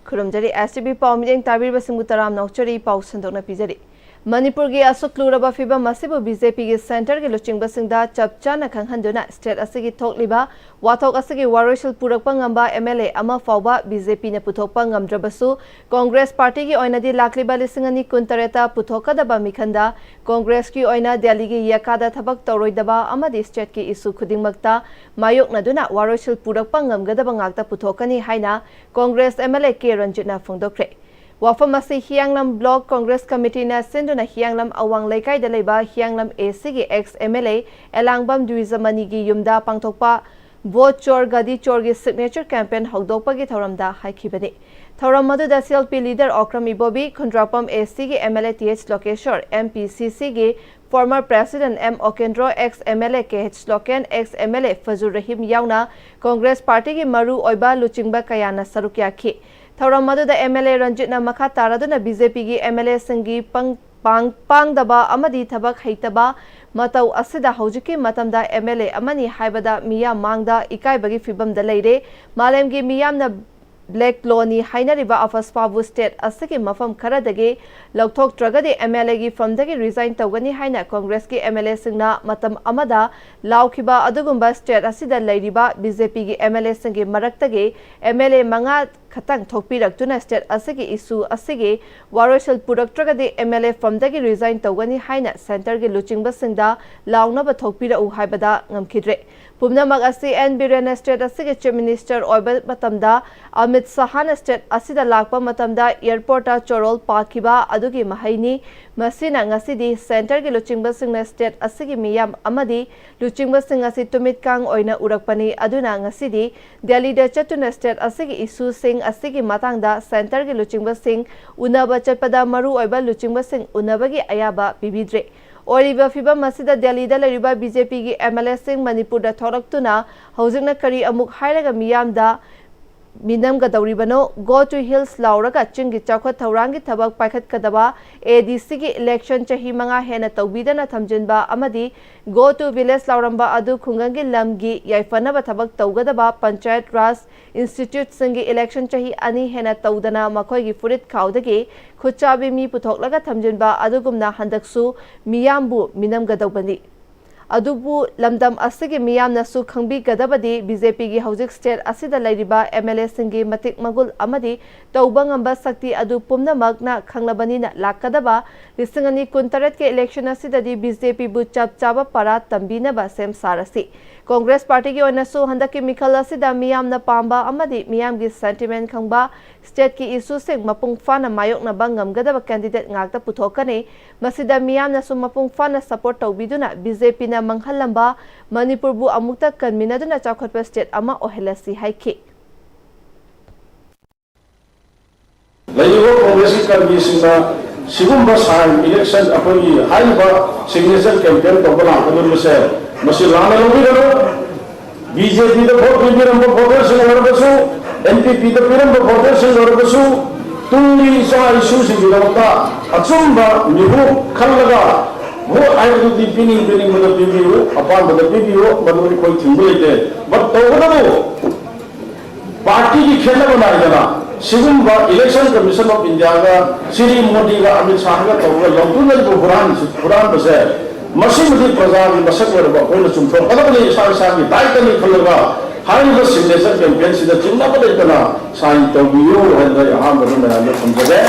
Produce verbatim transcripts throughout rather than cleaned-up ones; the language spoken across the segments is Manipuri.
ꯈꯨꯔꯨꯝꯖꯔꯤ꯫ ꯑꯦꯁ ꯇꯤ ꯚꯤ ꯄꯥꯎ ꯃꯤꯠꯌꯦꯡ ꯇꯥꯕꯤꯔꯤꯕꯁꯤꯡꯕꯨ ꯇꯔꯥꯝꯅ ꯑꯣꯛꯆꯔꯤ꯫ ꯄꯥꯎ ꯁꯟꯗꯣꯛꯅ ꯄꯤꯖꯔꯤ꯫ ꯃꯅꯤꯄꯨꯔꯒꯤ ꯑꯁꯨꯛ ꯂꯨꯔꯕ ꯐꯤꯕꯝ ꯑꯁꯤꯕꯨ ꯕꯤ ꯖꯦ ꯄꯤꯒꯤ ꯁꯦꯟꯇꯔꯒꯤ ꯂꯨꯆꯤꯡꯕꯁꯤꯡꯗ ꯆꯞ ꯆꯥꯅ ꯈꯪꯍꯟꯗꯨꯅ ꯁ꯭ꯇꯦꯠ ꯑꯁꯤꯒꯤ ꯊꯣꯛꯂꯤꯕ ꯋꯥꯊꯣꯛ ꯑꯁꯤꯒꯤ ꯋꯥꯔꯣꯏꯁꯤꯜ ꯄꯨꯔꯛꯄ ꯉꯝꯕ ꯑꯦꯝ ꯑꯦꯜ ꯑꯦ ꯑꯃ ꯐꯥꯎꯕ ꯕꯤ ꯖꯦ ꯄꯤꯅ ꯄꯨꯊꯣꯛꯄ ꯉꯝꯗ꯭ꯔꯕꯁꯨ, ꯀꯣꯡꯒ꯭ꯔꯦꯁ ꯄꯥꯔꯇꯤꯒꯤ ꯑꯣꯏꯅꯗꯤ ꯂꯥꯛꯂꯤꯕ ꯂꯤꯁꯤꯡ ꯑꯅꯤ ꯀꯨꯟꯇꯔꯦꯠꯇ ꯄꯨꯊꯣꯛꯀꯗꯕ ꯃꯤꯈꯟꯗ ꯀꯣꯡꯒ꯭ꯔꯦꯁꯀꯤ ꯑꯣꯏꯅ ꯗꯦꯜꯂꯤꯒꯤ ꯌꯦꯀꯥꯗ ꯊꯕꯛ ꯇꯧꯔꯣꯏꯗꯕ ꯑꯃꯗꯤ ꯁ꯭ꯇꯦꯠꯀꯤ ꯏꯁꯨ ꯈꯨꯗꯤꯡꯃꯛꯇ ꯃꯥꯌꯣꯛꯅꯗꯨꯅ ꯋꯥꯔꯣꯏꯁꯤꯜ ꯄꯨꯔꯛꯄ ꯉꯝꯒꯗꯕ ꯉꯥꯛꯇ ꯄꯨꯊꯣꯛꯀꯅꯤ ꯍꯥꯏꯅ Congress M L A K ꯔꯟꯖꯤꯠꯅ ꯐꯣꯡꯗꯣꯛꯈ꯭ꯔꯦ꯫ ꯋꯥꯐꯝ ꯑꯁꯤ ꯍꯤꯌꯥꯡꯂꯝ ꯕ꯭ꯂꯣꯛ ꯀꯣꯡꯒ꯭ꯔꯦꯁ ꯀꯃꯤꯇꯤꯅ ꯁꯤꯟꯗꯨꯅ ꯍꯤꯌꯥꯡꯂꯝ ꯑꯋꯥꯡ ꯂꯩꯀꯥꯏꯗ ꯂꯩꯕ ꯍꯤꯌꯥꯡꯂꯝ ꯑꯦ ꯁꯤꯒꯤ ex M L A Elangbam ꯗ꯭ꯋꯤꯖꯃꯅꯤꯒꯤ ꯌꯨꯝꯗ ꯄꯥꯡꯊꯣꯛꯄ ꯚꯣꯠ ꯆꯣꯔ ꯒꯥꯗꯤ ꯆꯣꯔꯒꯤ ꯁꯤꯒꯅꯦꯆꯔ ꯀꯦꯝꯄꯦꯟ ꯍꯧꯗꯣꯛꯄꯒꯤ ꯊꯧꯔꯝꯗ ꯍꯥꯏꯈꯤꯕꯅꯤ꯫ ꯊꯧꯔꯝ ꯑꯗꯨꯗ C L P leader Okram Ibobi, Khundrakpam A ꯁꯤꯒꯤ M L A T H Lokeshwar, M P C ꯁꯤꯒꯤ former president M Okendro, ex M L A K H Lokhen, ex M L A Fajur Rahim ꯌꯥꯎꯅ ꯀꯣꯡꯒ꯭ꯔꯦꯁ ꯄꯥꯔꯇꯤꯒꯤ ꯃꯔꯨ ꯑꯣꯏꯕ ꯂꯨꯆꯤꯡꯕ ꯀꯌꯥꯅ ꯁꯔꯨꯛ ꯌꯥꯈꯤ꯫ ꯊꯧꯔꯝ ꯑꯗꯨꯗ ꯑꯦꯝ ꯑꯦꯜ ꯑꯦ ꯔꯟꯖꯤꯠꯅ ꯃꯈꯥ ꯇꯥꯔꯗꯨꯅ ꯕꯤ ꯖꯦ ꯄꯤꯒꯤ ꯑꯦꯝ ꯑꯦꯜ ꯑꯦꯁꯤꯡꯒꯤ ꯄꯪ-, ꯄꯥꯡ-, ꯄꯥꯡꯗꯕ ꯑꯃꯗꯤ ꯊꯕꯛ ꯍꯩꯇꯕ ꯃꯇꯧ ꯑꯁꯤꯗ ꯍꯧꯖꯤꯛꯀꯤ ꯃꯇꯝꯗ ꯑꯦꯝ ꯑꯦꯜ ꯑꯦ ꯑꯃꯅꯤ ꯍꯥꯏꯕꯗ ꯃꯤꯌꯥꯝ ꯃꯥꯡꯗ ꯏꯀꯥꯏꯕꯒꯤ ꯐꯤꯕꯝꯗ ꯂꯩꯔꯦ꯫ ꯃꯥꯂꯦꯝꯒꯤ ꯃꯤꯌꯥꯝꯅ ꯕ꯭ꯂꯦꯛ ꯂꯣꯅꯤ ꯍꯥꯏꯅꯔꯤꯕ ꯑꯐꯁꯄꯥꯕꯨ ꯁ꯭ꯇꯦꯠ ꯑꯁꯤꯒꯤ ꯃꯐꯝ ꯈꯔꯗꯒꯤ ꯂꯧꯊꯣꯛꯇ꯭ꯔꯒꯗꯤ ꯑꯦꯝ ꯑꯦꯜ ꯑꯦꯒꯤ ꯐꯝꯗꯒꯤ ꯔꯤꯖꯥꯏꯟ ꯇꯧꯒꯅꯤ ꯍꯥꯏꯅ ꯀꯣꯡꯒ꯭ꯔꯦꯁꯀꯤ ꯑꯦꯝ ꯑꯦꯜ ꯑꯦꯁꯤꯡꯅ ꯃꯇꯝ ꯑꯃꯗ ꯂꯥꯎꯈꯤꯕ ꯑꯗꯨꯒꯨꯝꯕ ꯁ꯭ꯇꯦꯠ ꯑꯁꯤꯗ ꯂꯩꯔꯤꯕ ꯕꯤ ꯖꯦ ꯄꯤꯒꯤ ꯑꯦꯝ ꯑꯦꯜ ꯑꯦꯁꯤꯡꯒꯤ ꯃꯔꯛꯇꯒꯤ ꯑꯦꯝ ꯑꯦꯜ ꯑꯦ ꯃꯉꯥ ꯈꯛꯇꯪ ꯊꯣꯛꯄꯤꯔꯛꯇꯨꯅ ꯁ꯭ꯇꯦꯠ ꯑꯁꯤꯒꯤ ꯏꯁꯨ ꯑꯁꯤꯒꯤ ꯋꯥꯔꯣꯏꯁꯤꯜ ꯄꯨꯔꯛꯇ꯭ꯔꯒꯗꯤ ꯑꯦꯝ ꯑꯦꯜ ꯑꯦ ꯐꯝꯗꯒꯤ ꯔꯤꯖꯥꯏꯟ ꯇꯧꯒꯅꯤ ꯍꯥꯏꯅ ꯁꯦꯟꯇꯔꯒꯤ ꯂꯨꯆꯤꯡꯕꯁꯤꯡꯗ ꯂꯥꯎꯅꯕ ꯊꯣꯛꯄꯤꯔꯛꯎ ꯍꯥꯏꯕꯗ ꯉꯝꯈꯤꯗ꯭ꯔꯦ꯫ ꯄꯨꯝꯅꯃꯛ ꯑꯁꯤ ꯑꯦꯟ ꯕꯤꯔꯦꯟꯅ ꯁ꯭ꯇꯦꯠ ꯑꯁꯤꯒꯤ ꯆꯤꯐ ꯃꯤꯅꯤꯁꯇꯔ ꯑꯣꯏꯕ ꯃꯇꯝꯗ ꯑꯃꯤꯠ ꯁꯍꯥꯅ ꯁ꯭ꯇꯦꯠ ꯑꯁꯤꯗ ꯂꯥꯛꯄ ꯃꯇꯝꯗ ꯑꯦꯌꯔꯄꯣꯔꯠꯇ ꯆꯣꯔꯣꯜ ꯄꯥꯛꯈꯤꯕ ꯑꯗꯨꯒꯤ ꯃꯍꯩꯅꯤ꯫ ꯃꯁꯤꯅ ꯉꯁꯤꯗꯤ ꯁꯦꯟꯇꯔꯒꯤ ꯂꯨꯆꯤꯡꯕꯁꯤꯡꯅ ꯁ꯭ꯇꯦꯠ ꯑꯁꯤꯒꯤ ꯃꯤꯌꯥꯝ ꯑꯃꯗꯤ ꯂꯨꯆꯤꯡꯕꯁꯤꯡ ꯑꯁꯤ ꯇꯨꯃꯤꯠꯀꯥꯡ ꯑꯣꯏꯅ ꯎꯔꯛꯄꯅꯤ꯫ ꯑꯗꯨꯅ ꯉꯁꯤꯗꯤ ꯗꯦꯜꯂꯤꯗ ꯆꯠꯇꯨꯅ ꯁ꯭ꯇꯦꯠ ꯑꯁꯤꯒꯤ ꯏꯁꯨꯁꯤꯡ ꯑꯁꯤꯒꯤ ꯃꯇꯥꯡꯗ ꯁꯦꯟꯇꯔꯒꯤ ꯂꯨꯆꯤꯡꯕꯁꯤꯡ ꯎꯅꯕ ꯆꯠꯄꯗ ꯃꯔꯨ ꯑꯣꯏꯕ ꯂꯨꯆꯤꯡꯕꯁꯤꯡ ꯎꯅꯕꯒꯤ ꯑꯌꯥꯕ ꯄꯤꯕꯤꯗ꯭ꯔꯦ꯫ ꯑꯣꯏꯔꯤꯕ ꯐꯤꯕꯝ ꯑꯁꯤꯗ ꯗꯦꯜꯂꯤꯗ ꯂꯩꯔꯤꯕ ꯕꯤ ꯖꯦ ꯄꯤꯒꯤ ꯑꯦꯝ ꯑꯦꯜ ꯑꯦꯁꯤꯡ ꯃꯅꯤꯄꯨꯔꯗ ꯊꯣꯛꯂꯛꯇꯨꯅ ꯍꯧꯖꯤꯛꯅ ꯀꯔꯤ ꯑꯃꯨꯛ ꯍꯥꯏꯔꯒ ꯃꯤꯌꯥꯝꯗ ꯃꯤꯅꯝꯒꯗꯧꯔꯤꯕꯅꯣ? Go to Hills ꯂꯥꯎꯔꯒ ꯆꯤꯡꯒꯤ ꯆꯥꯎꯈꯠ ꯊꯧꯔꯥꯡꯒꯤ ꯊꯕꯛ ꯄꯥꯏꯈꯠꯀꯗꯕ ADCꯒꯤ election ꯆꯍꯤ ꯃꯉꯥ ꯍꯦꯟꯅ ꯇꯧꯕꯤꯗꯅ ꯊꯝꯖꯤꯟꯕ ꯑꯃꯗꯤ Go to Village ꯂꯥꯎꯔꯝꯕ ꯑꯗꯨ ꯈꯨꯡꯒꯪꯒꯤ ꯂꯝꯒꯤ ꯌꯥꯏꯐꯅꯕ ꯊꯕꯛ ꯇꯧꯒꯗꯕ Panchayat Raj instituteꯁꯤꯡꯒꯤ election ꯆꯍꯤ ꯑꯅꯤ ꯍꯦꯟꯅ ꯇꯧꯗꯅ ꯃꯈꯣꯏꯒꯤ ꯐꯨꯔꯤꯠ ꯈꯥꯎꯗꯒꯤ ꯈꯨꯠꯆꯥꯕꯤ ꯃꯤ ꯄꯨꯊꯣꯛꯂꯒ ꯊꯝꯖꯤꯟꯕ ꯑꯗꯨꯒꯨꯝꯅ ꯍꯟꯗꯛꯁꯨ ꯃꯤꯌꯥꯝꯕꯨ ꯃꯤꯅꯝꯒꯗꯧꯕꯅꯤ꯫ ꯑꯗꯨꯕꯨ ꯂꯝꯗꯝ ꯑꯁꯤꯒꯤ ꯃꯤꯌꯥꯝꯅꯁꯨ ꯈꯪꯕꯤꯒꯗꯕꯗꯤ BJPꯒꯤ ꯍꯧꯖꯤꯛ state ꯑꯁꯤꯗ ꯂꯩꯔꯤꯕ MLAꯁꯤꯡꯒꯤ ꯃꯇꯤꯛ ꯃꯒꯨꯜ ꯑꯃꯗꯤ ꯇꯧꯕ ꯉꯝꯕ ꯁꯛꯇꯤ ꯑꯗꯨ ꯄꯨꯝꯅꯃꯛꯅ ꯈꯪꯂꯕꯅꯤꯅ ꯂꯥꯛꯀꯗꯕ ꯂꯤꯁꯤꯡ ꯑꯅꯤ ꯀꯨꯟꯇꯔꯦꯠꯀꯤ election ꯑꯁꯤꯗꯗꯤ BJPꯕꯨ ꯆꯞ ꯆꯥꯕ ꯄꯔꯥ ꯇꯝꯕꯤꯅꯕ ꯁꯦꯝ ꯁꯥꯔꯁꯤ꯫ Congress partyꯒꯤ ꯑꯣꯏꯅꯁꯨ ꯍꯟꯗꯛꯀꯤ ꯃꯤꯈꯜ ꯑꯁꯤꯗ ꯃꯤꯌꯥꯝꯅ ꯄꯥꯝꯕ ꯑꯃꯗꯤ ꯃꯤꯌꯥꯝꯒꯤ sentiment ꯈꯪꯕ stateꯀꯤ issueꯁꯤꯡ ꯃꯄꯨꯡ ꯐꯥꯅ ꯃꯥꯌꯣꯛꯅꯕ ꯉꯝꯒꯗꯕ candidate ꯉꯥꯛꯇ ꯄꯨꯊꯣꯛꯀꯅꯤ꯫ ꯃꯁꯤꯗ ꯃꯤꯌꯥꯝꯅꯁꯨ ꯃꯄꯨꯡ ꯐꯥꯅ support ꯇꯧꯕꯤꯗꯨꯅ BJPꯅ ꯃꯥꯡꯍꯜꯂꯝꯕ ꯃꯅꯤꯄꯨꯔꯕꯨ ꯑꯃꯨꯛꯇ ꯀꯟꯃꯤꯟꯅꯗꯨꯅ ꯆꯥꯎꯈꯠꯄ state ꯑꯃ ꯑꯣꯏꯍꯜꯂꯁꯤ ꯍꯥꯏꯈꯤ꯫ ꯂꯩꯔꯤꯕ Congressꯀꯤ ꯀꯔꯃꯤꯁꯤꯡꯅ ꯁꯤꯒꯨꯝꯕ sign election ꯑꯩꯈꯣꯏꯒꯤ ꯍꯥꯏꯔꯤꯕ signature campaign ꯇꯧꯕ ꯂꯥꯛꯀꯗꯧꯔꯤꯕꯁꯦ ꯃꯁꯤ ꯂꯥꯟꯅ ꯂꯧꯕꯤꯒꯅꯨ꯫ BJPꯗ vote ꯄꯤꯕꯤꯔꯝꯕ voterꯁꯤꯡ ꯑꯣꯏꯔꯕꯁꯨ, NPPꯗ ꯄꯤꯔꯝꯕ voterꯁꯤꯡ ꯑꯣꯏꯔꯕꯁꯨ, ꯇꯨꯡꯒꯤ ꯏꯆꯥ ꯏꯁꯨꯁꯤꯡꯒꯤꯗꯃꯛꯇ ꯑꯆꯨꯝꯕ ꯃꯤꯍꯨꯠ ꯈꯜꯂꯒ vote ꯍꯥꯏꯕꯗꯨꯗꯤ ꯄꯤꯅꯤꯡ ꯄꯤꯅꯤꯡꯕꯗ ꯄꯤꯕꯤꯌꯨ, ꯑꯄꯥꯝꯕꯗ ꯄꯤꯕꯤꯌꯨ, ꯃꯗꯨ ꯑꯩꯈꯣꯏ ꯊꯤꯡꯕ ꯂꯩꯇꯦ꯫ But ꯇꯧꯕꯇꯕꯨ partyꯒꯤ ꯈꯦꯠꯅꯕ ꯅꯥꯏꯗꯅ ꯁꯤꯒꯨꯝꯕ Election Commission of Indiaꯒ Shri ꯃꯣꯗꯤꯒ Amit ꯁꯥꯍꯒ ꯇꯧꯔꯒ ꯂꯧꯗꯨꯅꯔꯤꯕ ꯍꯨꯔꯥꯟ-, ꯍꯨꯔꯥꯟꯕꯁꯦ ꯃꯁꯤꯃꯗꯤ ꯄ꯭ꯔꯖꯥꯒꯤ ꯃꯁꯛ ꯑꯣꯏꯔꯕ ꯑꯩꯈꯣꯏꯅ ꯆꯨꯝꯊꯣꯛꯀꯗꯕꯅꯤ, ꯏꯁꯥ ꯏꯁꯥꯒꯤ ꯗꯥꯏꯇꯅꯤ ꯈꯜꯂꯒ ꯍꯥꯏꯔꯤꯕ signature campaignꯁꯤꯗ ꯆꯤꯡꯅꯕ ꯂꯩꯇꯅ sign ꯇꯧꯕꯤꯌꯨ ꯍꯥꯏꯅ ꯑꯩ ꯑꯍꯥꯟꯕꯗ ꯃꯌꯥꯝꯗ ꯊꯝꯖꯒꯦ꯫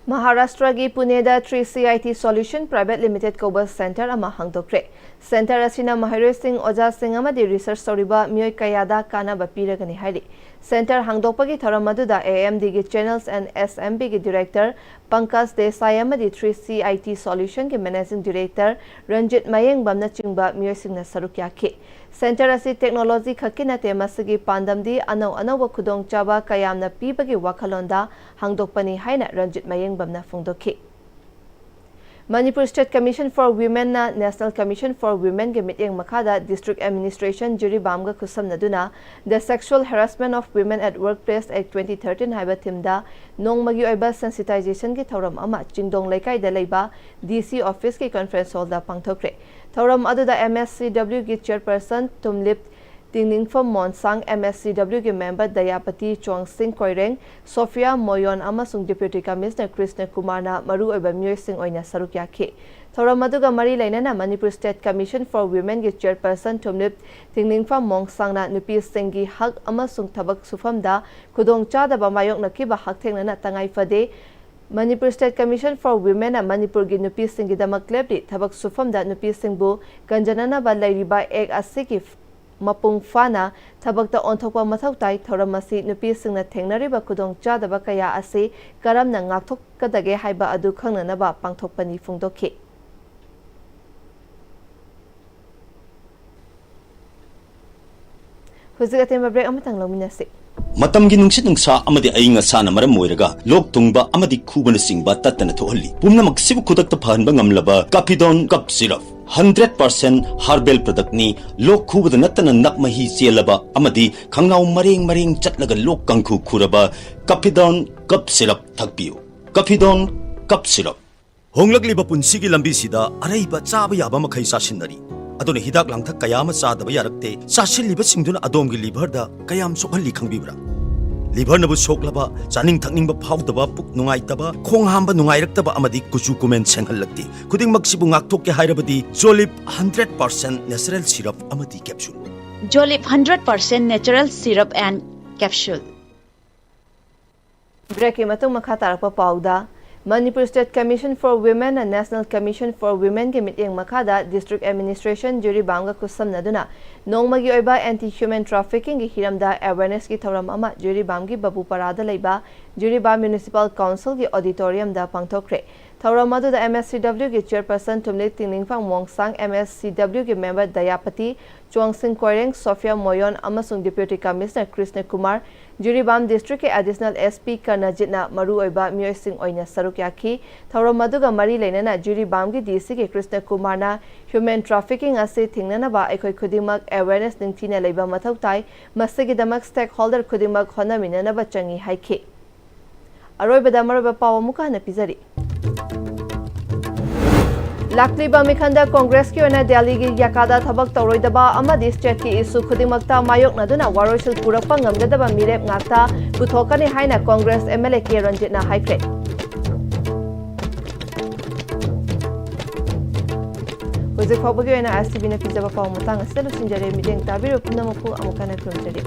ꯃꯍꯥꯔꯥꯁꯇ꯭ꯔꯒꯤ ꯄꯨꯅꯦꯗ three C I T Solution Private Limited ꯀꯧꯕ center ꯑꯃ ꯍꯥꯡꯗꯣꯛꯈ꯭ꯔꯦ꯫ Center ꯑꯁꯤꯅ ꯃꯍꯩꯔꯣꯏꯁꯤꯡ, ꯑꯣꯖꯥꯁꯤꯡ ꯑꯃꯗꯤ research ꯇꯧꯔꯤꯕ ꯃꯤꯑꯣꯏ ꯀꯌꯥꯗ ꯀꯥꯟꯅꯕ ꯄꯤꯔꯒꯅꯤ ꯍꯥꯏꯔꯤ꯫ Center ꯍꯥꯡꯗꯣꯛꯄꯒꯤ ꯊꯧꯔꯝ ꯑꯗꯨꯗ AMDꯒꯤ Channels and SMBꯒꯤ director Pankaj Desai ꯑꯃꯗꯤ three C I T Solutionꯒꯤ managing director Ranjit ꯃꯌꯦꯡꯕꯝꯅꯆꯤꯡꯕ ꯃꯤꯑꯣꯏꯁꯤꯡꯅ ꯁꯔꯨꯛ ꯌꯥꯈꯤ꯫ Center ꯑꯁꯤ technology ꯈꯛꯀꯤ ꯅꯠꯇꯦ, ꯃꯁꯤꯒꯤ ꯄꯥꯟꯗꯝꯗꯤ ꯑꯅꯧ ꯑꯅꯧꯕ ꯈꯨꯗꯣꯡꯆꯥꯕ ꯀꯌꯥꯝꯅ ꯄꯤꯕꯒꯤ ꯋꯥꯈꯜꯂꯣꯟꯗ ꯍꯥꯡꯗꯣꯛꯄꯅꯤ ꯍꯥꯏꯅ ꯔꯟꯖꯤꯠ ꯃꯌꯦꯡꯕꯝꯅ ꯐꯣꯡꯗꯣꯛꯈꯤ꯫ Manipur State Commission for Women ꯅ National Commission for Women ꯒꯤ ꯃꯤꯠꯌꯦꯡ ꯃꯈꯥꯗ District Administration ꯖꯤꯔꯤꯕꯥꯝꯒ ꯈꯨꯠꯁꯝꯅꯗꯨꯅ The Sexual Harassment of Women at Workplace Act twenty thirteen ꯍꯥꯏꯕ theme ꯗ ꯅꯣꯡꯃꯒꯤ ꯑꯣꯏꯕ sensitization ꯒꯤ ꯊꯧꯔꯝ ꯑꯃ ꯆꯤꯡꯗꯣꯡ ꯂꯩꯀꯥꯏꯗ ꯂꯩꯕ D C office ꯀꯤ conference hall ꯗ ꯄꯥꯡꯊꯣꯛꯈ꯭ꯔꯦ꯫ ꯊꯧꯔꯝ ꯑꯗꯨꯗ M S C W ꯒꯤ chairperson ꯊꯨꯝꯂꯤꯞ ꯇꯤꯡꯅꯤꯡꯐꯝ ꯃꯣꯟꯁꯥꯡ, M S C W ꯒꯤ member ꯗꯌꯥꯄꯇꯤ ꯆꯣꯡꯁꯤꯡ ꯀꯣꯏꯔꯦꯡ, ꯁꯣꯐꯤꯌꯥ ꯃꯣꯌꯣꯟ ꯑꯃꯁꯨꯡ Deputy Commissioner ꯀ꯭ꯔꯤꯁꯅ ꯀꯨꯃꯥꯔꯅ ꯃꯔꯨꯑꯣꯏꯕ ꯃꯤꯑꯣꯏꯁꯤꯡ ꯑꯣꯏꯅ ꯁꯔꯨꯛ ꯌꯥꯈꯤ꯫ ꯊꯧꯔꯝ ꯑꯗꯨꯒ ꯃꯔꯤ ꯂꯩꯅꯅ Manipur State Commission for Women ꯒꯤ chairperson ꯊꯨꯝꯂꯤꯞ ꯇꯤꯡꯅꯤꯡꯐꯝ ꯃꯣꯡꯁꯥꯡꯅ ꯅꯨꯄꯤꯁꯤꯡꯒꯤ ꯍꯛ ꯑꯃꯁꯨꯡ ꯊꯕꯛ ꯁꯨꯐꯝꯗ ꯈꯨꯗꯣꯡꯆꯥꯗꯕ ꯃꯥꯌꯣꯛꯅꯈꯤꯕ ꯍꯛꯊꯦꯡꯅꯅ ꯇꯉꯥꯏ ꯐꯗꯦ꯫ Manipur State Commission for Women ꯅ ꯃꯅꯤꯄꯨꯔꯒꯤ ꯅꯨꯄꯤꯁꯤꯡꯒꯤꯗꯃꯛ ꯂꯦꯞꯂꯤ꯫ ꯊꯕꯛ ꯁꯨꯐꯝꯗ ꯅꯨꯄꯤꯁꯤꯡꯕꯨ ꯀꯟꯖꯅꯅꯕ ꯂꯩꯔꯤꯕ act ꯑꯁꯤꯒꯤ ꯃꯄꯨꯡ ꯐꯥꯅ ꯊꯕꯛꯇ ꯑꯣꯟꯊꯣꯛꯄ ꯃꯊꯧ ꯇꯥꯏ꯫ ꯊꯧꯔꯝ ꯑꯁꯤ ꯅꯨꯄꯤꯁꯤꯡꯅ ꯊꯦꯡꯅꯔꯤꯕ ꯈꯨꯗꯣꯡꯆꯥꯗꯕ ꯀꯌꯥ ꯑꯁꯤ ꯀꯔꯝꯅ ꯉꯥꯛꯊꯣꯛꯀꯗꯒꯦ ꯍꯥꯏꯕ ꯑꯗꯨ ꯈꯪꯅꯅꯕ ꯄꯥꯡꯊꯣꯛꯄꯅꯤ ꯐꯣꯡꯗꯣꯛꯈꯤ꯫ ꯍꯧꯖꯤꯛ ꯑꯇꯦꯟꯕ break ꯑꯃꯇꯪ ꯂꯧꯃꯤꯟꯅꯁꯤ꯫ ꯃꯇꯝꯒꯤ ꯅꯨꯡꯁꯤꯠ ꯅꯨꯡꯁꯥ ꯑꯃꯗꯤ ꯑꯏꯪ ꯑꯁꯥꯅ ꯃꯔꯝ ꯑꯣꯏꯔꯒ ꯂꯣꯛ ꯊꯨꯡꯕ ꯑꯃꯗꯤ ꯈꯨꯕꯅꯆꯤꯡꯕ ꯇꯠꯇꯅ ꯊꯣꯛꯍꯜꯂꯤ꯫ ꯄꯨꯝꯅꯃꯛꯁꯤꯕꯨ ꯈꯨꯗꯛꯇ ꯐꯍꯟꯕ ꯉꯝꯂꯕ Capidone Cough Syrup, hundred percent herbal product ꯅꯤ꯫ ꯂꯣꯛ ꯈꯨꯕꯗ ꯅꯠꯇꯅ ꯅꯞ ꯃꯍꯤ ꯆꯦꯜꯂꯕ ꯑꯃꯗꯤ ꯈꯪꯅꯥꯎ ꯃꯔꯦꯡ ꯃꯔꯦꯡ ꯆꯠꯂꯒ ꯂꯣꯛ ꯀꯥꯡꯈꯨ ꯈꯨꯔꯕ Capidone Cough Syrup ꯊꯛꯄꯤꯌꯨ꯫ Capidone Cough Syrup꯫ ꯍꯣꯡꯂꯛꯂꯤꯕ ꯄꯨꯟꯁꯤꯒꯤ ꯂꯝꯕꯤꯁꯤꯗ ꯑꯔꯩꯕ ꯆꯥꯕ ꯌꯥꯕ ꯃꯈꯩ ꯆꯥꯁꯤꯟꯅꯔꯤ꯫ ꯑꯗꯨꯅ ꯍꯤꯗꯥꯛ ꯂꯥꯡꯊꯛ ꯀꯌꯥ ꯑꯃ ꯆꯥꯗꯕ ꯌꯥꯔꯛꯇꯦ꯫ ꯆꯥꯁꯤꯜꯂꯤꯕꯁꯤꯡꯗꯨꯅ ꯑꯗꯣꯝꯒꯤ liver ꯗ ꯀꯌꯥꯝ ꯁꯣꯛꯍꯜꯂꯤ ꯈꯪꯕꯤꯕ꯭ꯔꯥ? Liver ꯅꯕꯨ ꯁꯣꯛꯂꯕ, ꯆꯥꯅꯤꯡ ꯊꯛꯅꯤꯡꯕ ꯐꯥꯎꯗꯕ, ꯄꯨꯛ ꯅꯨꯡꯉꯥꯏꯇꯕ, ꯈꯣꯡ ꯍꯥꯝꯕ ꯅꯨꯡꯉꯥꯏꯔꯛꯇꯕ ꯑꯃꯗꯤ ꯀꯨꯆꯨ ꯀꯨꯃꯦꯟ ꯁꯦꯡꯍꯜꯂꯛꯇꯦ꯫ ꯈꯨꯗꯤꯡꯃꯛꯁꯤꯕꯨ ꯉꯥꯛꯊꯣꯛꯀꯦ ꯍꯥꯏꯔꯕꯗꯤ Jolib hundred percent natural syrup ꯑꯃꯗꯤ capsule꯫ Jolib hundred percent natural syrup and capsule꯫ Break ꯀꯤ ꯃꯇꯨꯡ ꯃꯈꯥ ꯇꯥꯔꯛꯄ ꯄꯥꯎꯗ, Manipur State Commission for Women ꯅ National Commission for Women ꯒꯤ ꯃꯤꯠꯌꯦꯡ ꯃꯈꯥꯗ District Administration ꯖꯤꯔꯤꯕꯥꯝꯒ ꯈꯨꯠꯁꯝꯅꯗꯨꯅ ꯅꯣꯡꯃꯒꯤ ꯑꯣꯏꯕ anti human trafficking ꯒꯤ ꯍꯤꯔꯝꯗ awareness ꯀꯤ ꯊꯧꯔꯝ ꯑꯃ ꯖꯤꯔꯤꯕꯥꯝꯒꯤ ꯕꯕꯨꯄꯥꯔꯥꯗ ꯂꯩꯕ ꯖꯤꯔꯤꯕꯥꯝ Municipal Council ꯒꯤ auditorium ꯗ ꯄꯥꯡꯊꯣꯛꯈ꯭ꯔꯦ꯫ ꯊꯧꯔꯝ ꯑꯗꯨꯗ M S C W ꯒꯤ chairperson ꯊꯨꯝꯂꯤ ꯇꯤꯡꯅꯤꯡꯐꯝ ꯃꯣꯡꯁꯥꯡ, M S C W ꯒꯤ member ꯗꯌꯥꯄꯇꯤ, ꯆꯨꯋꯥꯡꯁꯤꯡ ꯀꯣꯏꯔꯦꯡ, ꯁꯣꯐꯤꯌꯥ ꯃꯣꯌꯣꯟ ꯑꯃꯁꯨꯡ Deputy Commissioner Krishna Kumar, Jiribam district ꯀꯤ additional S P ꯀꯔꯅꯖꯤꯠꯅ ꯃꯔꯨꯑꯣꯏꯕ ꯃꯤꯑꯣꯏꯁꯤꯡ ꯑꯣꯏꯅ ꯁꯔꯨꯛ ꯌꯥꯈꯤ꯫ ꯊꯧꯔꯝ ꯑꯗꯨꯒ ꯃꯔꯤ ꯂꯩꯅꯅ ꯖꯤꯔꯤꯕꯥꯝꯒꯤ D C ꯀꯤ ꯀ꯭ꯔꯤꯁꯅ ꯀꯨꯃꯥꯔꯅ human trafficking ꯑꯁꯤ ꯊꯤꯡꯅꯅꯕ ꯑꯩꯈꯣꯏ ꯈꯨꯗꯤꯡꯃꯛ awareness ꯅꯤꯡꯊꯤꯅ ꯂꯩꯕ ꯃꯊꯧ ꯇꯥꯏ꯫ ꯃꯁꯤꯒꯤꯗꯃꯛ stakeholder ꯈꯨꯗꯤꯡꯃꯛ ꯍꯣꯠꯅꯃꯤꯟꯅꯅꯕ ꯆꯪꯏ ꯍꯥꯏꯈꯤ꯫ ꯑꯔꯣꯏꯕꯗ ꯃꯔꯨꯑꯣꯏꯕ ꯄꯥꯎ ꯑꯃꯨꯛꯀ ꯍꯟꯅ ꯄꯤꯖꯔꯤ꯫ ꯂꯥꯛꯂꯤꯕ ꯃꯤꯈꯜꯗ ꯀꯣꯡꯒ꯭ꯔꯦꯁꯀꯤ ꯑꯣꯏꯅ ꯗꯦꯜꯂꯤꯒꯤ ꯌꯥꯀꯥꯗ ꯊꯕꯛ ꯇꯧꯔꯣꯏꯗꯕ ꯑꯃꯗꯤ stateꯀꯤ issue ꯈꯨꯗꯤꯡꯃꯛꯇ ꯃꯥꯌꯣꯛꯅꯗꯨꯅ ꯋꯥꯔꯣꯏꯁꯤꯜ ꯄꯨꯔꯛꯄ ꯉꯝꯒꯗꯕ ꯃꯤꯔꯦꯞ ꯉꯥꯛꯇ ꯄꯨꯊꯣꯛꯀꯅꯤ ꯍꯥꯏꯅ ꯀꯣꯡꯒ꯭ꯔꯦꯁ M L A ꯀꯦ ꯔꯟꯖꯤꯠꯅ ꯍꯥꯏꯈ꯭ꯔꯦ꯫ ꯍꯧꯖꯤꯛ ꯐꯥꯎꯕꯒꯤ ꯑꯣꯏꯅ S T Vꯅ ꯄꯤꯖꯕ ꯄꯥꯎ ꯃꯇꯥꯡ ꯑꯁꯤꯗ ꯂꯣꯏꯁꯤꯟꯖꯔꯦ꯫ ꯃꯤꯠꯌꯦꯡ ꯇꯥꯕꯤꯔꯤꯕ ꯄꯨꯝꯅꯃꯛꯄꯨ ꯑꯃꯨꯛ ꯍꯟꯅ ꯈꯨꯔꯨꯝꯖꯔꯤ꯫